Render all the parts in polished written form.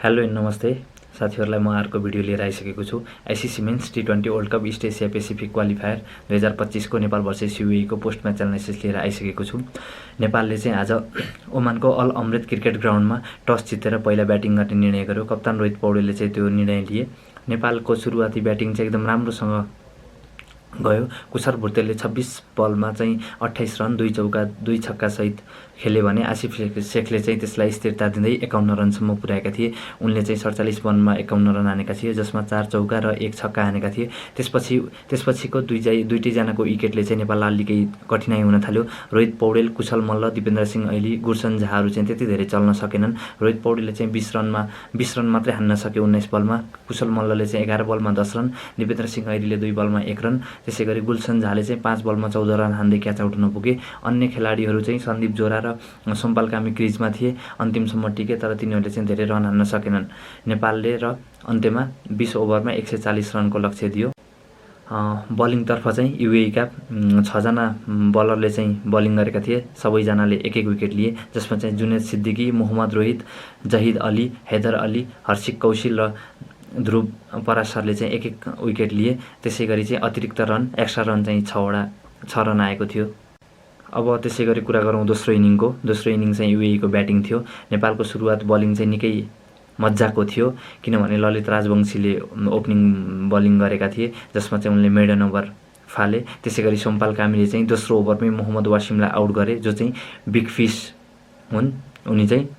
Hello and नमस्ते साथीहरुलाई म अर्को भिडियो लिएर आइसकेको छु। आईसीसी मेन्स टी20 world cup east Asia Pacific qualifier 2025 को नेपाल भर्सेस यूएई को पोस्ट म्याच एनालिसिस लिएर आइसकेको छु। नेपालले चाहिँ आज ओमानको अल अमृत क्रिकेट ग्राउन्डमा टस जितेर पहिला ब्याटिङ गर्ने निर्णय गर्यो। कप्तान रोहित पौडेलले चाहिँ त्यो निर्णय लिए। नेपालको सुरुवाती ब्याटिङ चाहिँ एकदम राम्रोसँग गयो। कुशर भुर्तेलले 26 बलमा चाहिँ 28 रन 2 चौका 2 छक्का सहित खेले भने आसिफ शेखले चाहिँ त्यसलाई स्थिरता दिँदै 51 रनसम्म पुर्याएका थिए। उनले चाहिँ 47 बलमा 51 रन हानेका थिए, जसमा 4 चौका र 1 छक्का हानेका थिए। त्यसपछिको दुईटैजनाको विकेटले चाहिँ नेपाललाई अलिकै कठिनाइ हुन थाल्यो। रोहित पौडेल, कुशल मल्ल, दिपेन्द्र सिंह ऐली, गुरसन झाहरू चाहिँ त्यति धेरै चल्न सकेनन्। रोहित पौडेलले चाहिँ 20 रन मात्रै हान्न सके 19 बलमा। कुशल मल्लले चाहिँ 11 बलमा 10 रन, दिपेन्द्र सिंह ऐलीले 2 बलमा 1 रन। त्यसैगरी गुलसन झाले चाहिँ 5 बलमा 14 रन हान्दै क्याच आउट हुन पुगे। अन्य खेलाडीहरू चाहिँ सन्दीप जोरा र सोमपाल कामी क्रिजमा थिए, अन्तिमसम्म टिके, तर तिनीहरूले चाहिँ धेरै रन हान्न सकेनन्। नेपालले र अन्त्यमा 20 ओभरमा 140 रनको लक्ष्य दियो। बलिङतर्फ चाहिँ यूएईका 6 जना बलरले चाहिँ बलिङ गरेका थिए। सबैजनाले एक विकेट लिए, जसमा चाहिँ जुनेद सिद्दिकी, मोहम्मद रोहित, जहिद अली, हैदर अली, हर्षिक कौशिल र ध्रुव पराशरले चाहिँ एक विकेट लिए। त्यसैगरी चाहिँ अतिरिक्त रन एक्स्ट्रा रन चाहिँ 6 रन आएको थियो। अब त्यसैगरी कुरा गरौँ दोस्रो इनिङको। दोस्रो इनिङ चाहिँ यूएई को ब्याटिङ थियो। नेपालको सुरुवात बलिङ चाहिँ निकै मजाको थियो, किनभने ललित राजवंशीले ओपनिङ बलिङ गरेका थिए, जसमा चाहिँ उनले मेडन ओभर फाले। त्यसैगरी सोमपाल कामीले चाहिँ दोस्रो ओभरमै मोहम्मद वासिमलाई आउट गरे, जो चाहिँ बिग फिस हुन्। उनी चाहिँ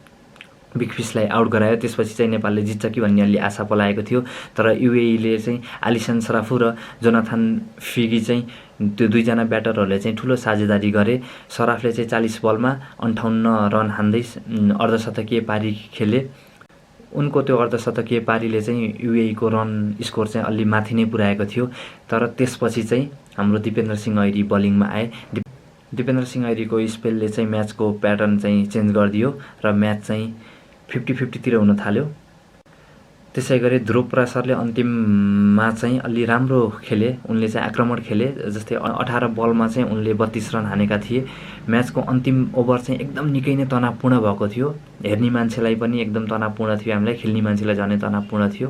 बिग फिसलाई आउट गरायो। त्यसपछि चाहिँ नेपालले जित्छ कि भन्ने अलि आशा पलाएको थियो, तर यूएईले चाहिँ आलिसन सराफु र जोनाथन फिगी चाहिँ त्यो दुईजना ब्याटरहरूले चाहिँ ठुलो साझेदारी गरे। सराफले चाहिँ 40 बलमा 58 रन हान्दै अर्धशतकीय पारी खेले। उनको त्यो अर्धशतकीय पारीले चाहिँ यूएई को रन स्कोर चाहिँ अलि माथि नै पुर्याएको थियो। तर त्यसपछि चाहिँ हाम्रो दिपेन्द्र सिंह ऐरी बलिङमा आए। दिपेन्द्र सिंह ऐरीको स्पेलले चाहिँ म्याचको प्याटर्न चाहिँ चेन्ज गरिदियो र म्याच चाहिँ 50-50 तिर हुन थाल्यो। त्यसैगरी ध्रुव पराशरले अन्तिममा चाहिँ अलि राम्रो खेले। उनले चाहिँ आक्रमण खेले, जस्तै 18 बलमा चाहिँ उनले 32 रन हानेका थिए। म्याचको अन्तिम ओभर चाहिँ एकदम निकै नै तनावपूर्ण भएको थियो। हेर्ने मान्छेलाई पनि एकदम तनावपूर्ण थियो, हामीलाई खेल्ने मान्छेलाई झनै तनावपूर्ण थियो।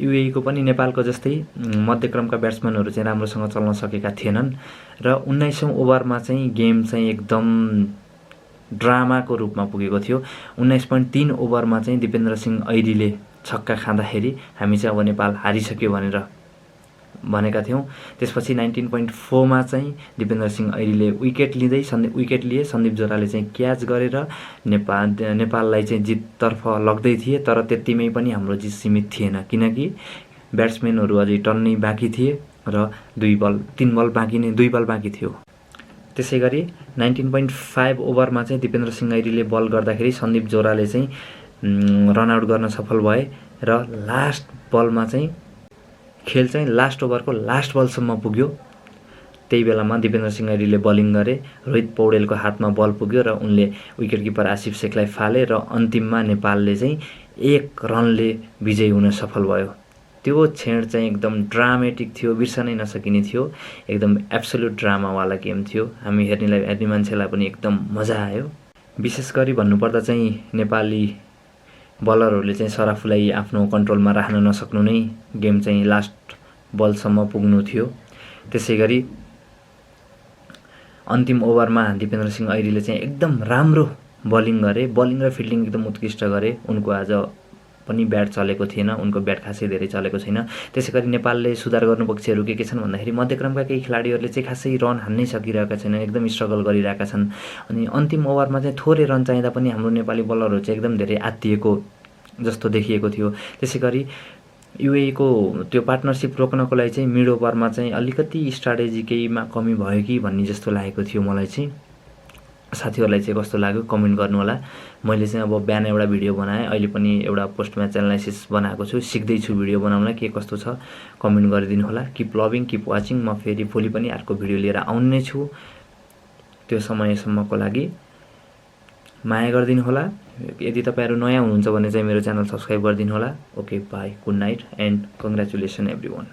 यूएई को पनि नेपालको जस्तै मध्यक्रमका ब्याट्सम्यानहरू चाहिँ राम्रोसँग चल्न सकेका थिएनन् र 19औं ओभरमा चाहिँ गेम चाहिँ एकदम ड्रामाको रूपमा पुगेको थियो। 19.3 ओभरमा चाहिँ दिपेन्द्र सिंह ऐरीले छक्का खाँदाखेरि हामी चाहिँ अब नेपाल हारिसक्यो भनेर भनेका थियौँ। त्यसपछि 19.4 मा चाहिँ दिपेन्द्र सिंह ऐरीले विकेट लिए। सन्दीप जोराले चाहिँ क्याच गरेर नेपाललाई चाहिँ जिततर्फ लग्दै थिए, तर त्यतिमै पनि हाम्रो जित सीमित थिएन, किनकि ब्याट्सम्यानहरू अझै टन्नै बाँकी थिए र 2 बल बाँकी थियो। त्यसैगरी 19.5 ओभरमा चाहिँ दिपेन्द्र सिंह ऐरीले बल गर्दाखेरि सन्दीप जोराले चाहिँ रन आउट गर्न सफल भए र लास्ट बलमा चाहिँ खेल चाहिँ लास्ट ओभरको लास्ट बलसम्म पुग्यो। त्यही बेलामा दिपेन्द्र सिंह ऐरीले बलिङ गरे। रोहित पौडेलको हातमा बल पुग्यो र उनले विकेट किपर आसिफ शेखलाई फाले र अन्तिममा नेपालले चाहिँ 1 रनले विजयी हुन सफल भयो। त्यो क्षण चाहिँ एकदम ड्रामेटिक थियो, बिर्सनै नसकिने थियो। एकदम एब्सोल्युट ड्रामावाला गेम थियो। हामी हेर्ने मान्छेलाई पनि एकदम मजा आयो। विशेष गरी भन्नुपर्दा चाहिँ नेपाली बलरहरूले चाहिँ सराफुलाई आफ्नो कन्ट्रोलमा राख्न नसक्नु नै गेम चाहिँ लास्ट बलसम्म पुग्नु थियो। त्यसैगरी अन्तिम ओभरमा दिपेन्द्र सिंह ऐरीले चाहिँ एकदम राम्रो बलिङ गरे। बलिङ र फिल्डिङ एकदम उत्कृष्ट गरे। उनको आज पनि ब्याट चलेको थिएन, उनको ब्याट खासै धेरै चलेको छैन। त्यसैगरी नेपालले सुधार गर्नु पक्षहरू के छन् भन्दाखेरि मध्यक्रमका केही खेलाडीहरूले चाहिँ खासै रन हान्नै सकिरहेका छैनन्, एकदम स्ट्रगल गरिरहेका छन्। अनि अन्तिम ओभरमा चाहिँ थोरै रन चाहिँदा पनि हाम्रो नेपाली बलरहरू चाहिँ एकदम धेरै आत्तिएको जस्तो देखिएको थियो। त्यसैगरी यूएई को त्यो पार्टनरसिप रोक्नको लागि चाहिँ मिड ओभरमा चाहिँ अलिकति स्ट्राटेजी केहीमा कमी भयो कि भन्ने जस्तो लागेको थियो मलाई चाहिँ। साथीहरूलाई चाहिँ कस्तो लाग्यो कमेन्ट गर्नु होला। मैले चाहिँ अब बिहान एउटा भिडियो बनाएँ, अहिले पनि एउटा पोस्ट म्याच एनालाइसिस बनाएको छु, सिक्दैछु भिडियो बनाउनलाई, के कस्तो छ कमेन्ट गरिदिनु होला। Keep loving, keep watching. म फेरि भोलि पनि अर्को भिडियो लिएर आउने छु। त्यो समयसम्मको लागि माया गरिदिनु होला। यदि तपाईहरु नयाँ हुनुहुन्छ भने चाहिँ मेरो च्यानल सब्स्क्राइब गरिदिनु होला। Okay, by, good night and congratulation everyone.